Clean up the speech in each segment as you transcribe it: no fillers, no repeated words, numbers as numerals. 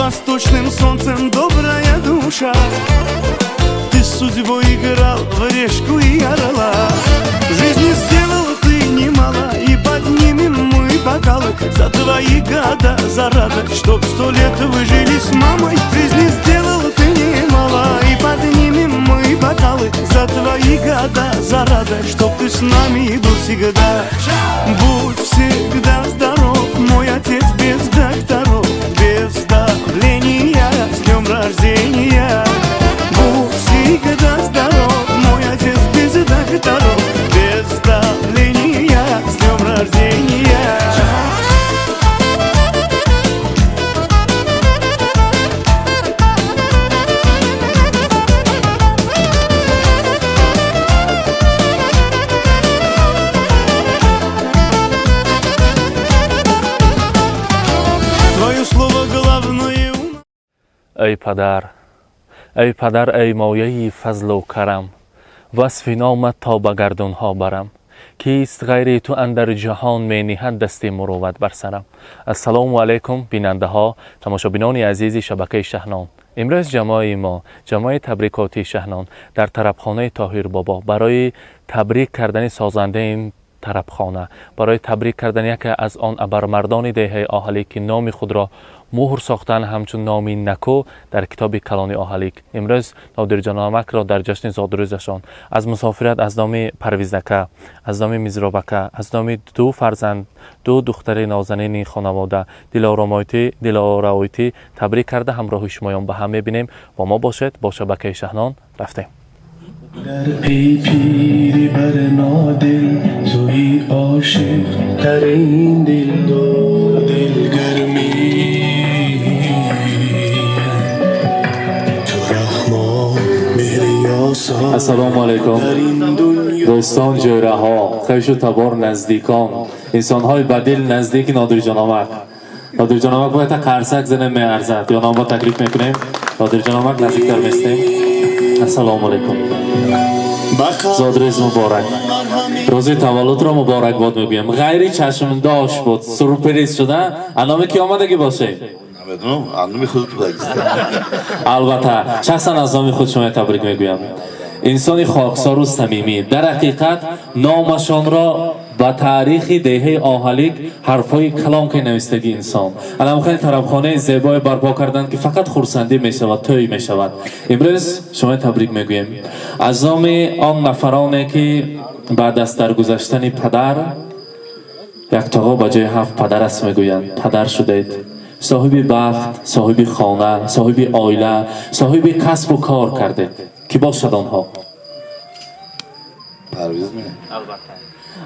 восточным солнцем добрая душа. Ты с судьбой играл в решку и орла. Жизни сделал ты немало, и поднимем мы бокалы за твои года, за радость, чтоб 100 лет вы жили с мамой. Жизни сделал ты немало, и поднимем мы бокалы за твои года, за радость, чтоб ты с нами был всегда. Будь всегда здоров, мой отец, без докторов, без давления, с днем рождения. Будь всегда здоров, мой отец, без докторов, без давления, с днем рождения. Твое слово главное у нас. Эй падар, эй падар, эй мояи фазлу карам, васфи номат то ба гардунҳо барам. Кист ғайри ту андар ҷаҳон мениҳад дасти мурувват бар сарам? Ассалому алайкум, бинандаҳо, тамошобинони азизи шабакаи Шаҳнон. Имрӯз ҷамоаи мо, ҷамоаи табрикотии Шаҳнон, дар тарабхонаи Тоҳирбобо барои табрик кардани созандаи ин тарабхона, барои табрик кардани яке аз он абармардони деҳаи Оҳалик, ки номи худро муҳр сохтан ҳамчун номи наку дар китоби калони Оҳалик, имрӯз Нодирҷономакро дар ҷашни зодрӯзашон аз мусофират аз номи Парвизака, аз номи Мизробака, аз номи ду фарзанд, ду духтари нозанини хонавода, Дилоромойтӣ, Дилораойтӣ, табрик карда ҳамроҳи шумоён ба ҳам мебинем. Бо мо бошед, бо шабакаи Шаҳнон. Рафтем. در ای پیری بر نادل توی عاشق ترین دل دو دلگرمی تو رحمان مهر یاسا Ассалому алайкум. در این دنیا. Дӯстон, ҷӯраҳо, хешу табор, наздикон, инсонҳои ба дил наздики Нодирҷономак. Нодирҷономак бояд қарсак занем, меарзад. Ёнонбо таклиф мекунем. Нодирҷономак, наздиктар местем. Ассалому алайкум. Зодрӯз муборак. Рӯзи таваллудро муборакбод мегӯям. Ғайри чашмдошт буд, сюрприз шуда. А номи ки омадагӣ бошед? Намедонам, аз номи худат будагист. Албатта, шахсан аз номи худ шумо табрик мегӯям. Инсони хоксору самимӣ, дар ҳақиқат номашонро ба таърихи деҳаи Оҳалик ҳарфҳои калон ки навистагӣ инсон. Аламхели тарабхонаи зебое барпо карданд, ки фақат хурсандӣ мешавад, тӯй мешавад. Имрӯз шумо табрик мегӯем аз номи он нафароне, ки баъд аз даргузаштани падар як тоғо ба ҷои ҳафт падар аст мегӯянд. Падар шудед, соҳиби бахт, соҳиби хона, соҳиби оила, соҳиби касбу кор кардед. Ки бошад онҳо? Парвиз ме?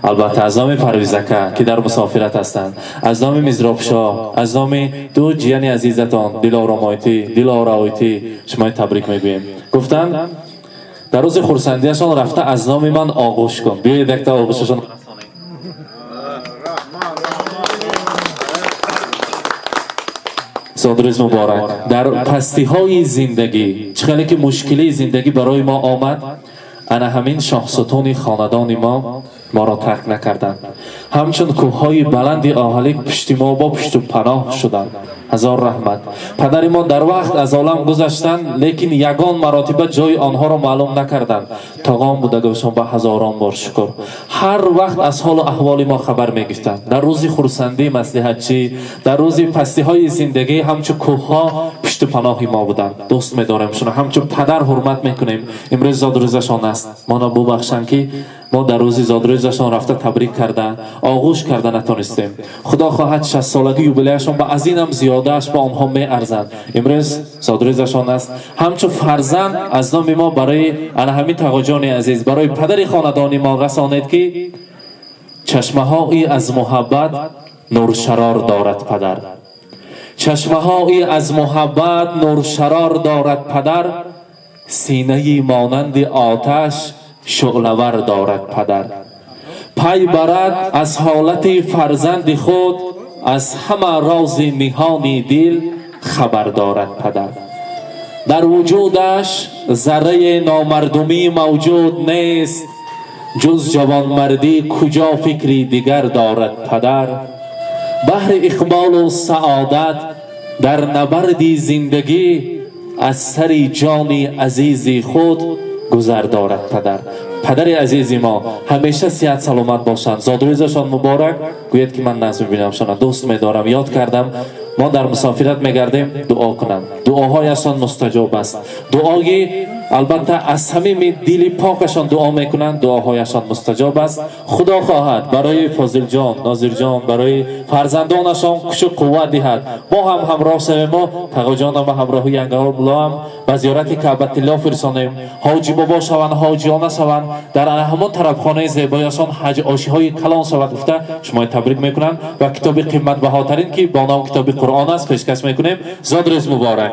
Албатта, аз номи Парвизака, ки дар мусофират ҳастанд, аз номи Мизробшоҳ, аз номи ду ҷияни азизатон, Дилоромойтӣ, Дилораойтӣ, шумои табрик мегӯем. Гуфтанд, дар рӯзи хурсандиашон рафта аз номи ман оғӯш кун. Биёед, якта оғӯшашон. Зодрӯз муборак. Дар пастиҳои зиндагӣ, чӣ хеле ки мушкилии зиндагӣ барои мо омад, ана ҳамин шоҳсутуни хонадони мо моро тарк накарданд. Ҳамчун кӯҳҳои баланди Оҳалик пушти мо бо пушту паноҳ шуданд. Ҳазор раҳмат. Падари мо дар вақт аз олам гузаштанд, лекин ягон маротиба ҷои онҳоро маълум накарданд. Тоғон будагошон ба ҳазорон бор шукр. Ҳар вақт аз ҳолу аҳволи мо хабар мегирифтанд. Дар рӯзи хурсандӣ маслиҳатчӣ, дар рӯзи пастиҳои зиндагӣ ҳамчун кӯҳҳо пушту паноҳи мо буданд. Дӯст медорем шуно, ҳамчун падар ҳурмат мекунем. Имрӯз зодрӯзашон аст. Моно бубахшанд, ки мо дар рӯзи зодрӯзашон рафта табрик карда, оғӯш карда натонистем. Худо хоҳад, 60-солагӣ юбилеяшон ба аз инам зиёдааш ба онҳо меарзанд. Имрӯз зодрӯзашон аст. Ҳамчун фарзанд аз номи мо барои ана ҳамин тағоҷони азиз, барои падари хонадони мо расонед, ки чашмаҳои аз муҳаббат нуршарор дорад падар, чашмаҳои аз муҳаббат нуршарор дорад падар, синаи монанди оташ шӯълавар дорад падар. Пай барад аз ҳолати фарзанди худ, аз ҳама рози ниҳони дил хабар дорад падар. Дар вуҷудаш зарраи номардумӣ мавҷуд нест, ҷуз ҷавонмардӣ куҷо фикри дигар дорад падар. Баҳри иқболу саодат Дар набарди зиндагӣ аз сари ҷони азизи худ гузар дорад падар. Падари азизи мо ҳамеша сиҳат саломат бошанд. Зодрӯзашон муборак. Гӯяд ки ман назм мебинамшона, дӯст медорам, ёд кардам. Мо дар мусофират мегардем, дуо кунанд. Дуоҳояшон мустаҷоб аст. Дуои албатта аз самими дили покашон дуо мекунанд, дуоҳояшон мустаҷоб аст. Худо хоҳад барои Фозилҷон, Нозирҷон, барои фарзандонашон кушу қувват диҳад. Мо ҳам ҳамроҳ шавем, мо тағоҷонам ва ҳамроҳи янгаҳо мулоам ба зиёрати Каъбатилло фирсонем. Ҳоҷи бобо шаванд, ҳоҷиёна шаванд, дар ана ҳамон тарабхонаи зебояшон ҳаҷ ошиҳои калон шавад гуфта шумои табрик мекунанд ва китоби қиматбаҳотарин ки бо ном китоби Қуръон аст пешкаш мекунем. Зодрӯз муборак.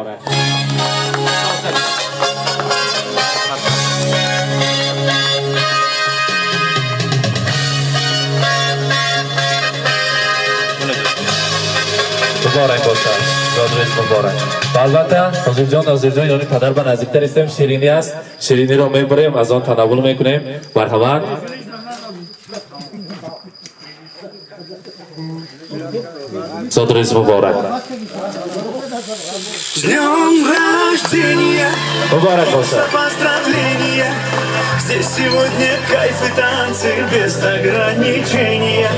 Муборак бошад, зодрӯз муборак. Ва албатта Фозилҷон, Нозирҷон, ёни падар ба наздиктар истем, ширинӣ аст, шириниро мебарем, аз он танаввул мекунем. Марҳамат. Зодрӯз муборак. С днем рождения! Муборак бошад. Поздравления! Здесь сегодня кайф и танцы без ограничения.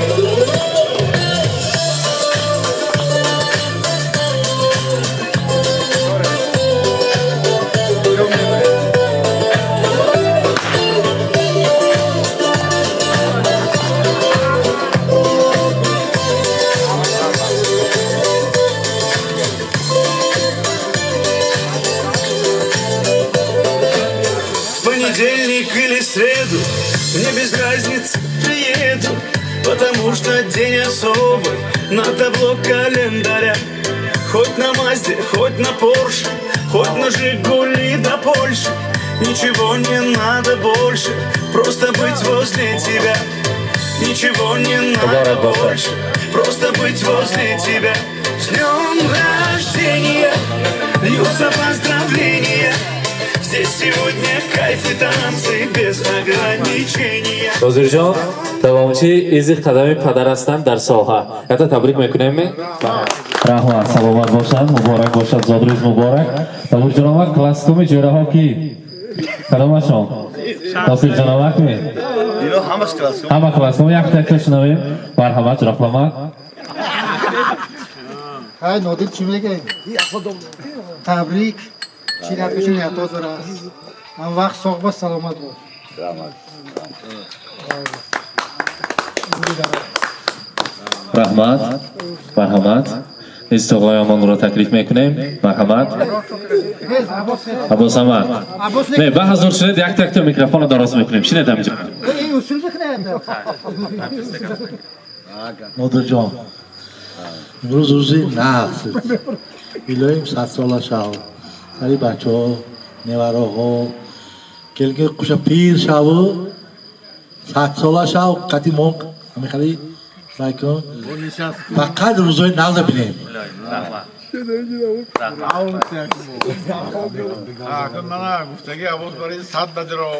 Понедельник или среду, мне без разницы, приеду, потому что день особый на табло календаря. Хоть на Мазде, хоть на Порше, хоть на Жигули до Польши, ничего не надо больше, просто быть возле тебя. Ничего не надо больше, просто быть возле тебя. С днем рождения льются поздравления. Здесь сегодня кайф и танцы без ограничения. Нозирҷон, давомчи изи қадами падар ҳастанд дар соҳа. Ята табрик мекунем. Раҳмат, саломат бошанд, муборак бошад, зодрӯз муборак. Нозирҷон, класскуми ҷӯраҳо ки? Кадомашон? Носирҷон авакми? Ино ҳамаш класскум. Ҳама класскум, як такта шунавем. Марҳамат, ҷароқлама. Ҳай, Нодир чӣ мегӯед? Табрик. Чӣ ният ниятҳо дорад? Ҳам вақт соғ бош, саломат бош. Раҳмат, марҳамат. Истиқлоямонро таклиф мекунем. Марҳамат. Аббосамад. Не, ба ҳазур шинед, як такта микрофонро дароз мекунем. Шинед ҳаминҷо. Нодирҷон, имрӯз рӯзи нағз. Илоҳим садсола шав. Сари бачаҳо, невароҳо, келки қуша пир шаву, садсола шав, қати мо ҳамихали сай кун. Фақат рӯзҳои нағза бинем. Мана гуфтаги Аббос барои сад бадиро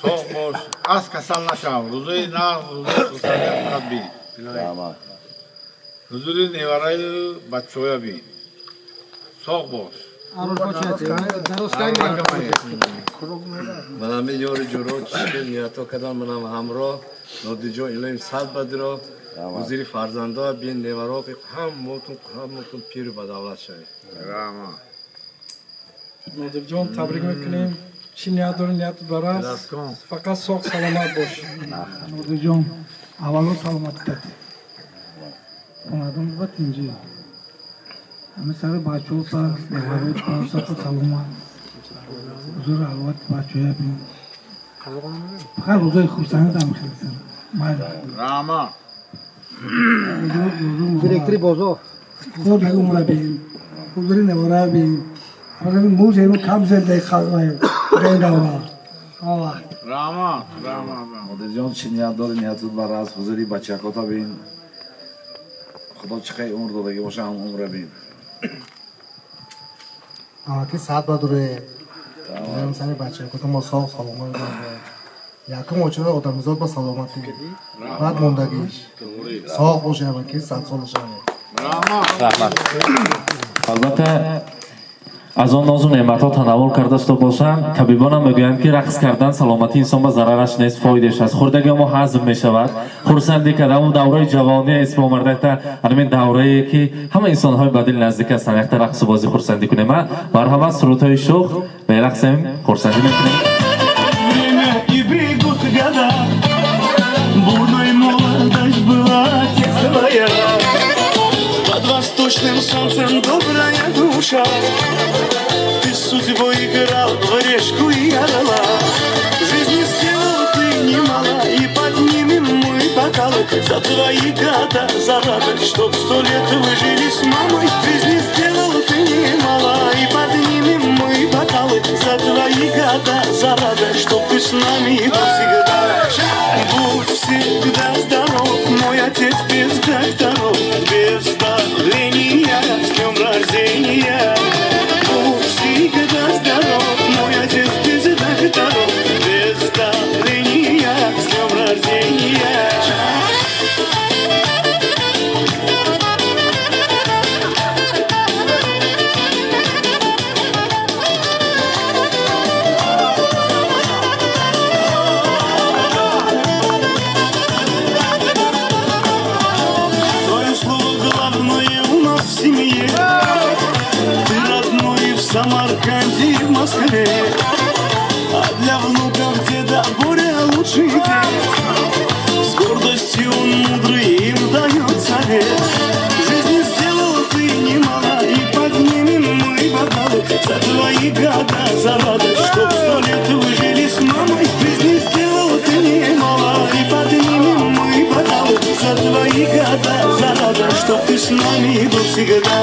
соғ бош, аз касал нашав, рӯзои нағз, рӯзои хурсандӣ фақат бин. Ҳузури невараю бачаҳоя бин. Соғ бош. Манам ёри ҷуро чӣ ниятҳо кардам, манам ҳамроҳ Нодирҷон, илоҳим сад бадиро ҳузури фарзандо бин, неваро ҳаммотун пиру ба давлат шавед. Нодирҷон, табрик мекунем. Чӣ ният дорӣ, ният бараст, фақат соғ саломат бош. Нодирҷон, аввало саломатӣ тати хонадон ба тинҷӣ, ҳами сари бачаҳо па неваро па сақу саломат, ҳузури алвати бачаҳоя бин, фақат рӯзои хурсандӣ дам хелсен. Раҳмат. Директори бозор. Худо умра бин, ҳузури невара бин. Муз кам зиндаи халқ давра. Раҳмат, раҳмат. Нодирҷон, чӣ ният дорӣ, ниятут бар аст, ҳузури бачакота бин. Худо чӣ қай умр додагӣ боша, ҳам умра бин. Ки сад бадуре. Сари бачакота мо соғ саломат бош. Якум очара одамизод ба саломатӣ. Баъд мондагиш. Соғ бош, ки садсола шавед. Раҳмат. Албатта, аз он нозу неъматҳо танаввул кардаст бошанд. Табибонам мегӯянд, ки рақс кардан саломатии инсон ба зарараш нест, фоидааш аст. Хӯрдагиҳо мо ҳазм мешавад. Хурсандӣ кард, ҳамон давраи ҷавонӣ исм омарда, якта ҳамин даврае, ки ҳама инсонҳои ба дил наздик ҳастанд, якта рақсу бозӣ хурсандӣ кунем. Марҳамат, сурудҳои шӯх мерақсем, хурсандӣ мекунем. Время и бегут года, бурной молодость была, отец твоя. Под восточным солнцем добрая душа, ты с судьбой играл в решку и орла. Жизни сделал ты немало, и поднимем мы бокалы за твои года, за радость, чтоб 100 лет вы жили с мамой. Жизни сделал ты немало, и поднимем мы бокалы за твои года, за радость, чтоб ты с нами был всегда. Будь всегда здоров, мой отец без докторов, без давления, с днем рождения. Будь всегда здоров, мой отец без докторов, без давления, с днем рождения. Твое слово главное у нас в семье. Ты родной и в Самарканде, и в Москве. А для внуков деда Боря лучший дед. С гордостью он мудрый им дает совет. Жизни сделал ты немало, и поднимем мы бокалы за твои года, за радость, чтоб 100 лет вы жили с мамой. Жизни сделал ты немало, и поднимем мы бокалы за твои года, за радость, чтоб ты с нами был всегда.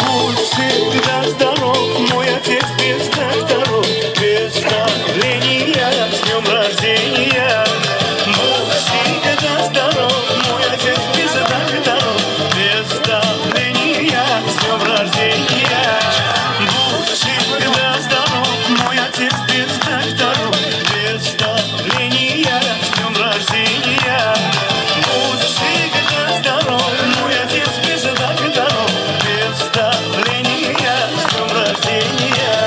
Будь всегда здоров, мой отец без докторов, без давления, с днем рождения. Будь всегда здоров, мой отец без докторов, без давления, с днем рождения. Будь всегда здоров, мой отец без докторов, без давления, с днем рождения. Будь всегда здоров, мой отец без докторов, без давления, с днем рождения.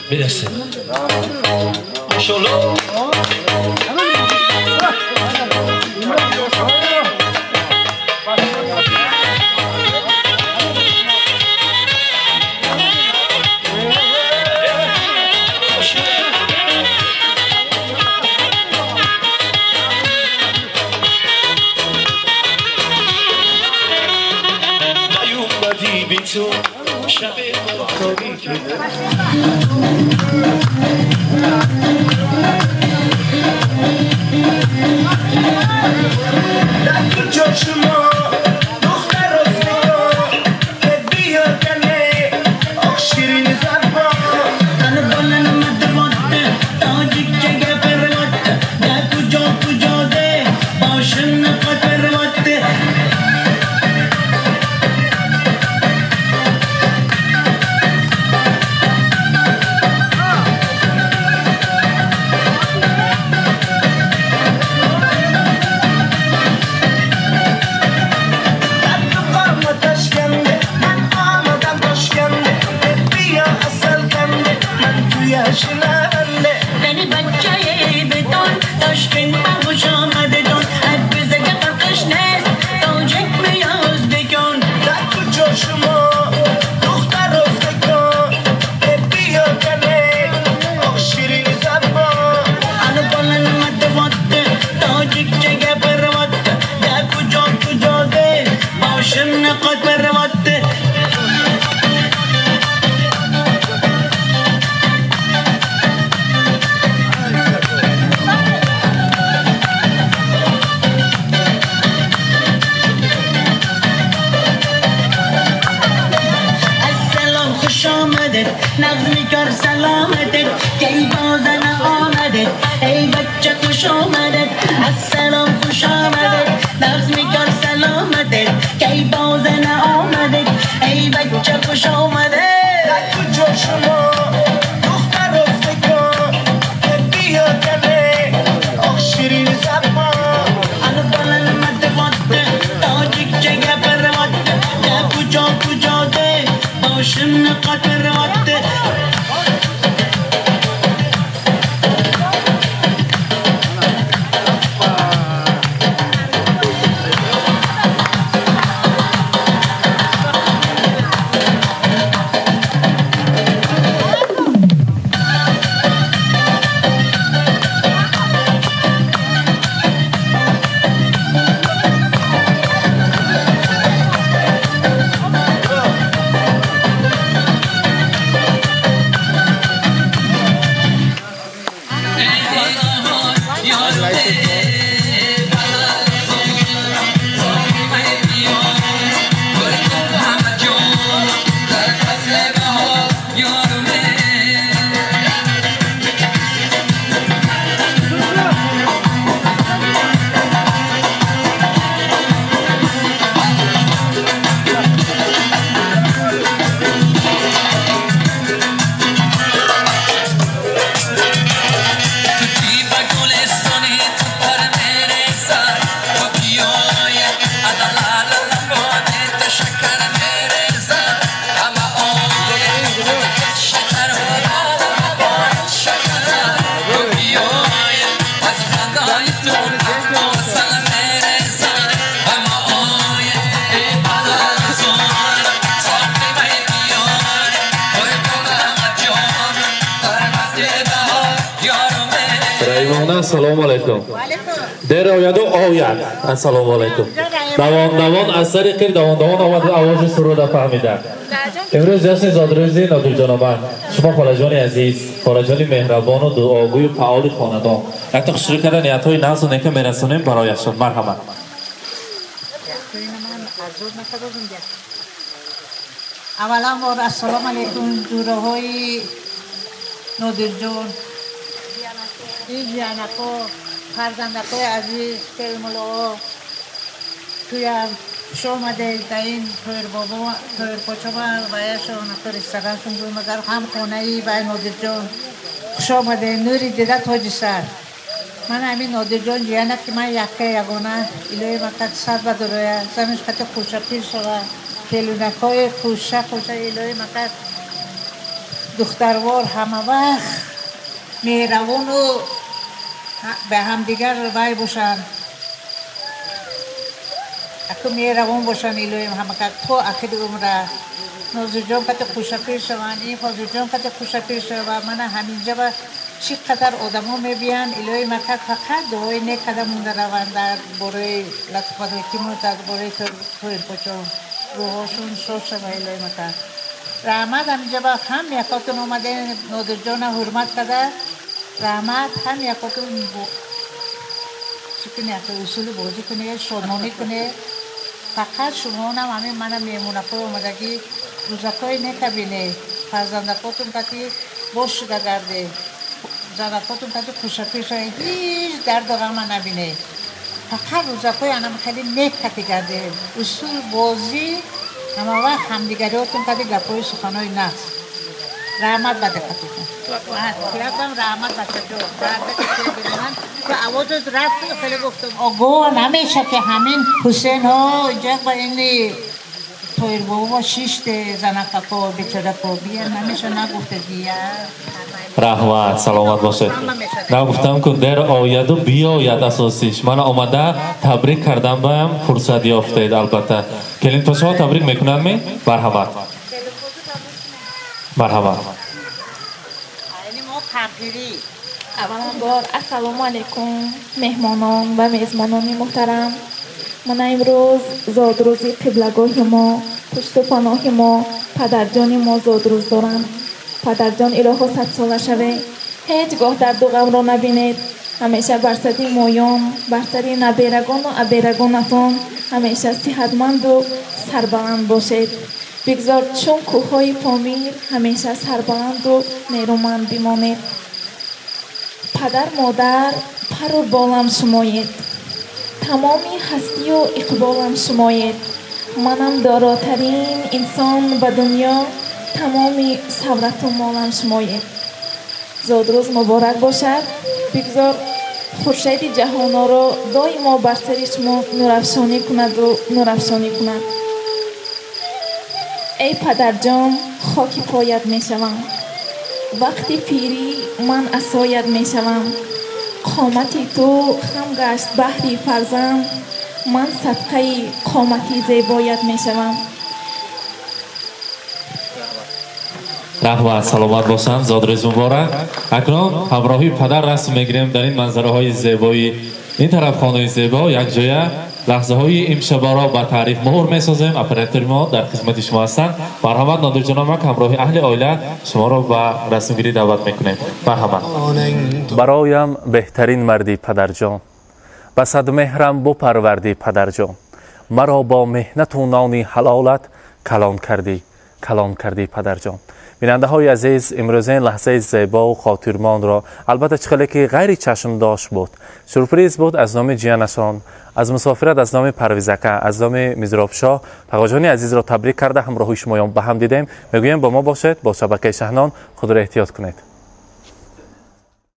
Мерасем. Иншолло. نیومدی بی تو شب من تاریکه. در شما دختر رو که بیادنه آخ شیرین زبان نغز میکر سلامتت کی بازن آمدت ای بچه خوش Ассалому алайкум. Дер ояду ояд. Ассалому алайкум. Давон давон аз сари қир давон давон омад, овози суруда фаҳмида. Имрӯз ҷашни зодрӯзи Нодирҷон омад. Шумо холаҷони азиз, холаҷони меҳрабону дуогӯю фаъоли хонадон, якта хушрӯ карда ниятҳои нағзу нека мерасонем барояшон. Марҳамат. Аввалан бор ассалому алайкум, ҷураҳои Нодирҷон, ин ҷиянако, фарзандакои азиз, келмулоо, туям хуш омадед дар ин тоирбобо, тоирпочома ваяшон рестораншон гӯймагар ҳам хонаи вай Нодирҷон хуш омадед, нури дида тоҷи сар. Ман ҳамин Нодирҷон ҷияна ки ман якка ягона, илоҳи мақад сад бадороя, занаш қати хушапир шава, келунакҳои хуша хуша, илоҳи мақад духтарвор ҳама вақт меҳрабону ба ҳамдигар вай бошанд, аку меҳрабон бошанд, илоҳим ҳамакак то ахири умра Нозирҷон қати хушапир шаванд, ин Фозилҷон қати хушапир шава. Мана ҳаминҷа ба чӣ қадар одамо мебиянд, илоҳи макак фақат дуои нек карда монда раванд дар бораи латифатҳокиму дар бораи тоирпочон, рӯҳошон шод шава, илоҳи макак. Раҳмат, ҳаминҷа ба ҳам якотон омадем, Нодирҷона ҳурмат карда, раҳмат, ҳам якотон чӣ кунед, усули бозӣ кунед, шодмонӣ кунед. Фақат шумонам ҳамин мана меҳмонакҳои омадагӣ рӯзакҳои нека бинед, фарзандакотон кати бош шуда гардед, занакотон кати хушапир шавед, ҳеҷ дарду ғама набинед, фақат рӯзакҳои анам хеле нек кати гардед, усул бозӣ ҳама вақт ҳамдигариотон кати гапҳои суханҳои нағз. Раҳмат ба диққататон. Кӯякам раҳмат, бачаҷон. Овозот рафт, хеле гуфтам огоҳ намеша ки ҳамин Ҳусейнҳо инҷа ба ини тоирбобо шиште занакако бечорако бия намеша нагуфта дия. Раҳмат, саломат бошед. Нагуфтам ку дер ояду биёяд, асосиш мана омада табрик кардан баам фурсат ёфтед. Албатта, келинпошаҳо табрик мекунанд ми? Марҳамат, марҳамат. Аввалан бор ассалому алайкум, меҳмонон ва мезмонони муҳтарам. Мана имрӯз зодрӯзи қиблагоҳи мо, пушту паноҳи мо, падарҷони мо зодрӯз доранд. Падарҷон, илоҳо садсола шавед, ҳеҷ гоҳ дарду ғамро набинед, ҳамеша бар сари моён, бар сари наберагону аберагонатон ҳамеша сиҳатманду сарбаланд бошед. Бигзор чун кӯҳҳои Помир ҳамеша сарбаланду нерӯманд бимонед. Падар, модар, пару болам шумоед, тамоми ҳастию иқболам шумоед. Манам доротарин инсон ба дунё, тамоми саврату молам шумоед. Зодрӯз муборак бошад. Бигзор хуршеди ҷаҳоноро доимо бар сари шумо нурафшонӣ кунаду нурафшонӣ кунад. Эй падарҷон, хоки поят мешавам, вақти пирӣ ман асоят мешавам. Қомати ту хам гашт баҳри фарзанд, ман садқаи қомати зебоят мешавам. Раҳмат, саломат бошанд, зодрӯз муборак. Акнун ҳамроҳи падар расм мегирем дар ин манзараҳои зебои ин тарафхонаи зебо. Якҷоя лаҳзаҳои имшабаро ба таърих муҳр месозем. Оператори мо дар хизмати шумо ҳастанд. Марҳамат, Нодирҷон омак, ҳамроҳи аҳли оила шуморо ба расмгирӣ даъват мекунем. Марҳамат. Бароям беҳтарин марди, падарҷон, ба садмеҳрам бупарвардӣ, падарҷон, маро бо меҳнату нони ҳалолат калон кардӣ, калон кардӣ, падарҷон. Бинандаҳои азиз, имрӯзин лаҳзаи зебову хотирмонро, албатта, чӣ хеле ки ғайри чашмдошт буд, сюрприз буд аз номи ҷиянашон аз мусофират, аз номи Парвизака, аз номи Мизробшоҳ тағоҷони азизро табрик карда ҳамроҳи шумоён ба ҳам дидем. Мегӯем, бо мо бошед, бо шабакаи Шаҳнон. Худро эҳтиёт кунед.